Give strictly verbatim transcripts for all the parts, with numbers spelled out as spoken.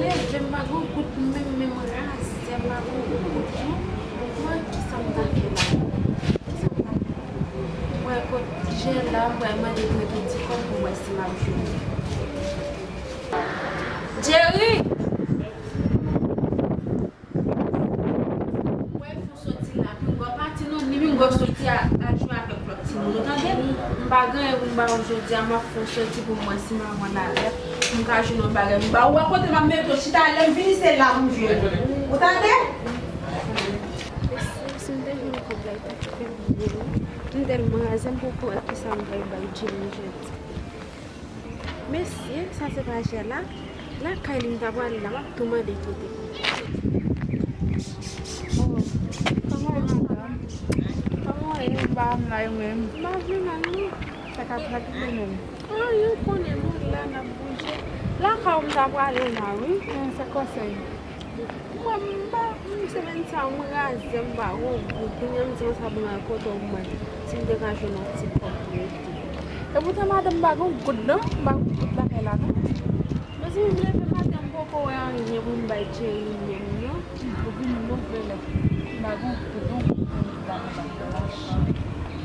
Leve, m pa gen goud menm, menm razè, m pa gen goud, non. Mwen, kisa m ta fè la? Kisa m ta fè? Mwen, kot jè la, m pral mande prete ti kòb pou m wè si m ap jwenn. Jerry! Mwen, fè w soti la, pinga w pati non, ni pinga w soti a, al jwe avèk lòt timoun, ou tande? M pa gen anyen pou m ba w jodi a, m ap fè w soti pou m wè si m ap jwenn avè m ka jwenn yon bagay m ba ou. Wè kote m ap mete w chita, lè m vini se la pou m jwenn ou. Ou tande? Si, si m te jwenn kòb la, li t ap fè m byen wi. M tèlman razè, m poko wè kisa m pral bay Jerry jodi. Mesye, sa se pa jè la. Lakay li m ta prale la, m ap tou mande kote. Oh, kòman w ye, madanm? Kòman w ye? M pa mal, ou menm? M pa vle mal, non. Sa k ap fèt menm? Ah, ou konnen nou la, n ap bouje. Lakay ou m ta prale la, wi. Hmm, se konsèy. Mwen, m pa, m, semèn sa, m razè, m pa gon goud. Kounye a m di, mwen sa ban m al kote w mwen. Si m te ka jwenn yon ti kòb pou rete. Epoutan, madanm, m pa gon goud, non. M pa gon goud lakay la, non. Mezanmi, m leve maten, m poko wè anyen pou m bay Jerry menm, non. Ou vin move lè. M pa gon goud, non.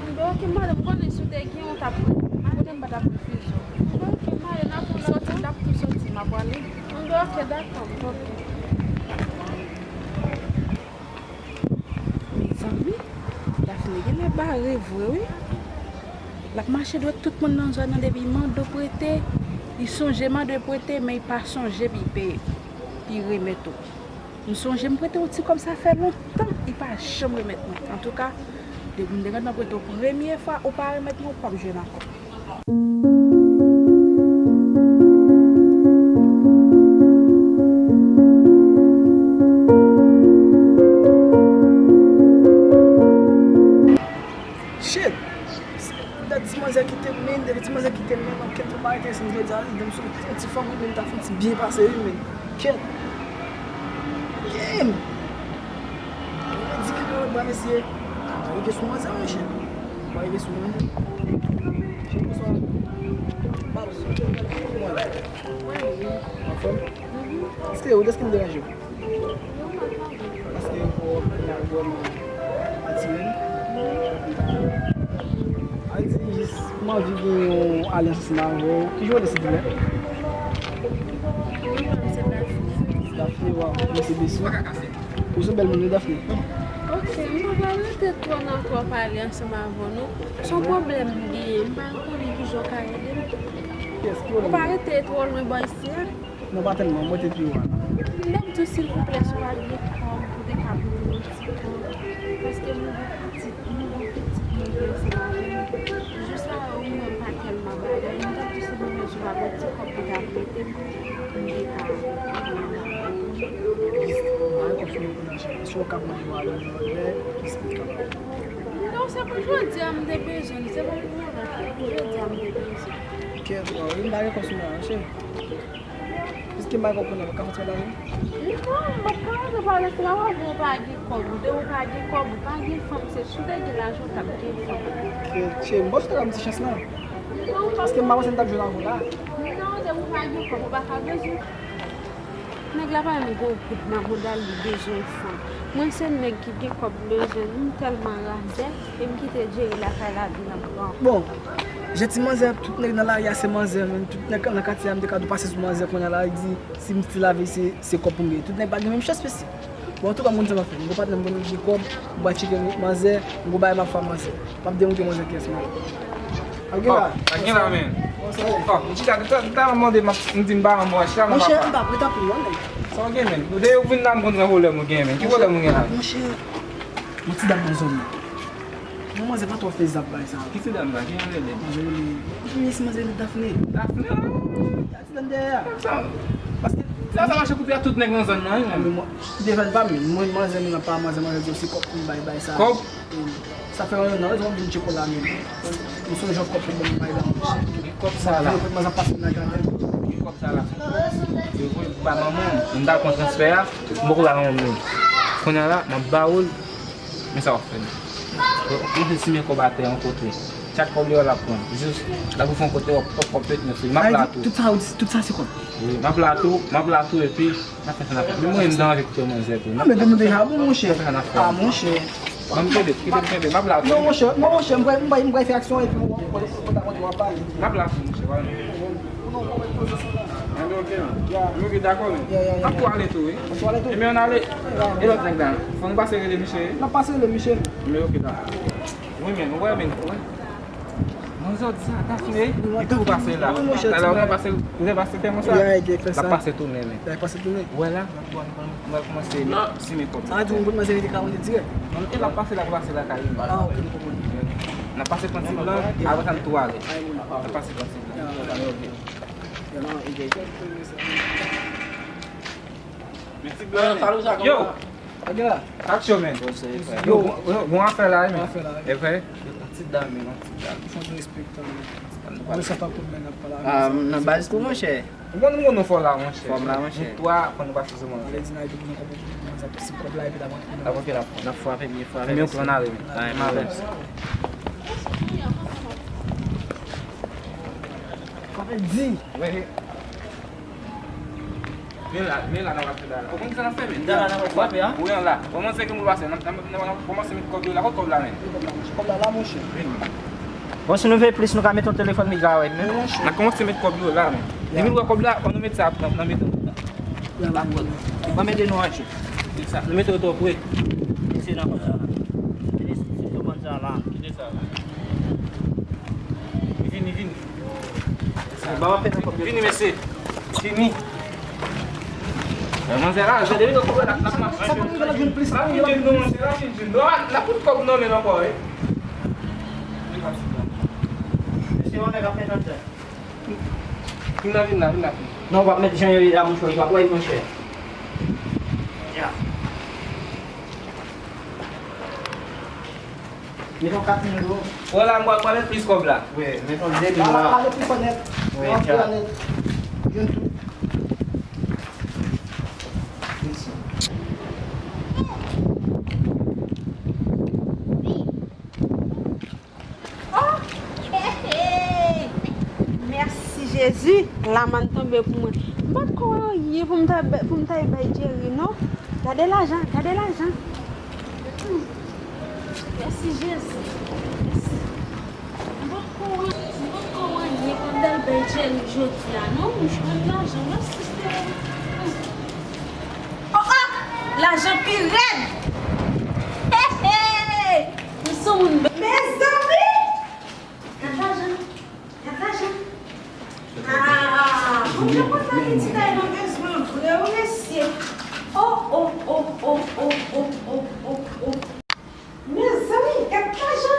Anben, oke, madanm, m konnen si w te gen, w t ap pran. Kote m pa t ap refize w. Anben, oke, m ale, n ap soti, n ap tou soti, m ap prale. Anben, oke, dakò, oke. Mezanmi, Dafne genlè bare vre wi. L ap mache dwèt tout moun nan zòn nan depi mande w prete, li sonje mande w prete, men li pa sonje pou li peye, pou li remèt ou. M sonje m prete yon ti kòb, sa fè lontan, li pa janm remèt mwen. Antouka, depi m te gentan prete w premye fwa, ou pa remèt mwen, ou p ap jwenn ankò. Shit! Dat ti manzè kite m, men, depi ti manzè kite m, men, nan kèk fwa pa rete, si m jodi a, li ban m sou yon ti fanm, men, m ta fè yon ti byen pase, wi, men. Kèt! Damn! Mwen di ki mwen ba mesye. Mwen rive sou mwen sa, mesye. Mwen rive sou mwen. Cheri, bonswa. Babs, kòman w ye? Anfòm? Èske ou, èske m deranje w? Paske ou vrèman atire m. A di jis, m anvi gen yon alyans ansanm avè w. Kijan w rele, silvouplè? Dafne, waw, mèsi, besi. Ou se bèl moun wi, Dafne. Ok, m pa pral rete twò nan twò pale ansanm avè w non. Se yon pwoblèm m genyen, m pa konnen kijan w ka ede m. Ou pa rete twò lwen bò isi a? Non, pa tèlman, mwen te pi wo a. Lè m di w silvouplè, si w pa gen kòb, ou te ka pote yon ti kòb. Paske m gen pitit, m gen pitit mwen gen ansanm avè m. Jis la, ou menm pa tèlman bagay. M t ap di silvouplè, si w pa gen ti kòb pou ta prete m. Plis, m pa gen kòb sou mwen pou nan chèche. Si w ka manje w ale nan lè, plis m ka ba w. Non, se pou jodi a m te bezwen l, se pa pou lontan. Jodi a m te bezwen l. Kèt, m pa gen kòb sou mwen, cheri. Piske m pa gen kòb kounye a, m ka fè ti bagay? Non, m pa ka fè bagay, se la w ap wè w pa gen kòb. Depi w pa gen kòb, ou pa gen fanm, se si w te gen lajan, w t ap gen fanm. Kèt, cheri, m panse w te ka ban m ti chans lan. Non, paske m pa panse m t ap jwenn avè w la. Non, depi w pa gen kòb, ou pa ka bezwen. Nèg la pa menm gon goud nan bouda l, li bezwen fanm. Mwen se nèg ki gen kòb, m bezwen, m tèlman razè, e m kite Jerry lakay la vin ap pran. Bon, jan ti manzè, tout nèg nan lari a se manzè, menm tout nèg nan katye a, m te ka dou pase sou manzè kounye a la, li di, si m ti lave, se, se kòb pou m gen. Tout nèg pa gen menm chans, mesye. Bon, antouka, moun sa m ap fè. M gon patnè m konnen ki gen kòb, m pral tcheke manzè, m gon bagay m ap fè a manzè. M ap demontre manzè kiyès mwen ye. Ap gen la. Ap gen la, men. Kòman sa ye? Oh, m chita, m ta, m ta mande, m ap, m di m pa anmò, chita nan papa. Monchè, m pa prè tanpri non, nèg. Sa w gen, men? Ou te vin la, m konn se yon pwoblèm ou gen, men. Ki pwoblèm ou gen la? Monchè, yon ti dam nan zòn nan. Yon manzè pa twò fezab bagay sa. Ki ti dam la? Ki jan l rele? Manzè rele, ou konnen si manzè rele Dafne. Dafne? Ti dam dèyè a. Paske sa, sa mache kout pye a tout nèg nan zòn nan, wi, men. Devan pa m, mwen manzè, mwen pa manzè, manzè di se kòb pou m bay, bay sa. Kòb? Sa fè yon an, wi, m vin tcheke w la menm. M sonje yon kòb pou m bay la. Gen kòb sa la. Mwen manzè pase nan jaden. Gen kòb sa la. Se vre, m pa manman m, m ta pran transfè a, m poko ba manman m li. Kounye a la, m ap ba ou l, men sa w ap fè m. Mwen se simen kòb atè yon kote. Chak kòb li yo l ap pran. Jis, l ap fè yon kote, w ap, w ap, w ap pete nan fil. M ap la tou. Tout sa, tout sa se kòb. Wi, m ap la tou, m ap la tou, epi, n ap fè sa n ap fè. Men mwen, m dan avèk tè manzè tou. Non, men tande deja, bon, monchè. N ap fè sa n ap fè. Ah, monchè. Ban m kenbe, kite m kenbe, m ap la tou. Non, monchè, non, monchè, m pral, m pral, m pral fè aksyon, epi w, w, w, w, w ap pale. M ap la tou, monchè, pa vle. Anben, ok, men. M oblije dakò, men. N ap tou ale tou, wi. N ap tou ale tou. Ebyen, ann ale. E lòt nèg la? Fò nou pase rele misye. N ap pase rele misye. Men, ok, dakò. Wi, men, ou wè, men, ou wè. Nan jodi a, ta fini. Li toujou pase la. Wi, monchè, talè, ou pase, ou te pase tè konsa. L ap pase tounen, men. L ap pase tounen. Ou wè la, nou pral kòmanse simen kòb. Ah, di mwen, kote manzè te ka monte dirèk. Non, e l ap pase la, pase la, kay li. Ah, ok, m konprann. N ap pase pran ti blan, apre sa, n tou ale. N ap pase pran ti blan. Ok. Men ti blan, yo! Aksyon, men. Yo, bon, bon, bon afè la, men. Bon afè la, wi. E vre? Yon ti dam, yon ti dam. Fò n respekte, men. Mwen, sa pa pou mwen, n ap pale avè sa. Ah, nan baz tou, monchè. Ou konn, ou konn nou fò la, monchè. Fòm la, monchè. Nou twa, fò nou pase sou mwen. Ale di n a epi pou nou konprann sa, si kòb la epi l ap rantre nan. L ap rantre la. N ap frape, byen frape. Men yon plan ale, men. Ay, m avè. Frape di. Wi. Men la, men la, n ap fè la. Ou konn sa n ap fè, men? Nan la, n ap frape, a? Wi, an la. Kòmanse ki moun pase, n ap, n ap, n ap kòmanse met kòb yo la, kot kòb la, men? Kòb la, la, monchè. Vini. Bon, si nou vle plis, nou ka met yon telefòn, li ka wè, men. Wi, monchè. N ap kòmanse met kòb yo la, men. Ya. Depi nou wè kòb la, fò nou met sa nan, nan mitan. Ya, la, bon. Ban m ede nou aji. Se sa. Nou mete yo twò pre. Mesye nan kòb sa la. Mesye, se kòb sa la. Kite sa la. Vini, vini. Vini, mesye. Vini. Manzè la, jodi, nou kòb la, n ap mache. Sa pa rive, n ap jwenn plis, n ap jwenn plis. Non, n ap fout kòb nan men l ankò, wi. Mesye, yon nèg ap fè tande. Vin la, vin la, vin la. Non, w ap met jan yo ye la, monchè, w ap wè, monchè. Ya. Met yon kat mil dlo. Wè la, m pral, m pral met plis kòb la. Wi, met yon de mil la. La, la, la, met plis kòb nèt. Wi, ya. Youn tou. Mèsi. Oh! Hey, hey! Mèsi Jezi, lamann tonbe pou mwen. M pa t kwè anyen pou m ta bay, pou m ta bay Jerry, non. Gade lajan, gade lajan. Hmm. Mèsi Jezi. Mèsi. M pa t kwè, m pa t kwè anyen pou m ta bay Jerry jodi a, non. M jwenn lajan, mèsi Senyè. Hmm. Oh, oh! Lajan pi rèd! Hey, hey! M sou moun. Mezanmi! Gad lajan! Gad lajan! Ah, Bondye konn nan pitit ay nan bezwen vre wi mesye. Oh, oh, oh. Mezanmi, gad lajan!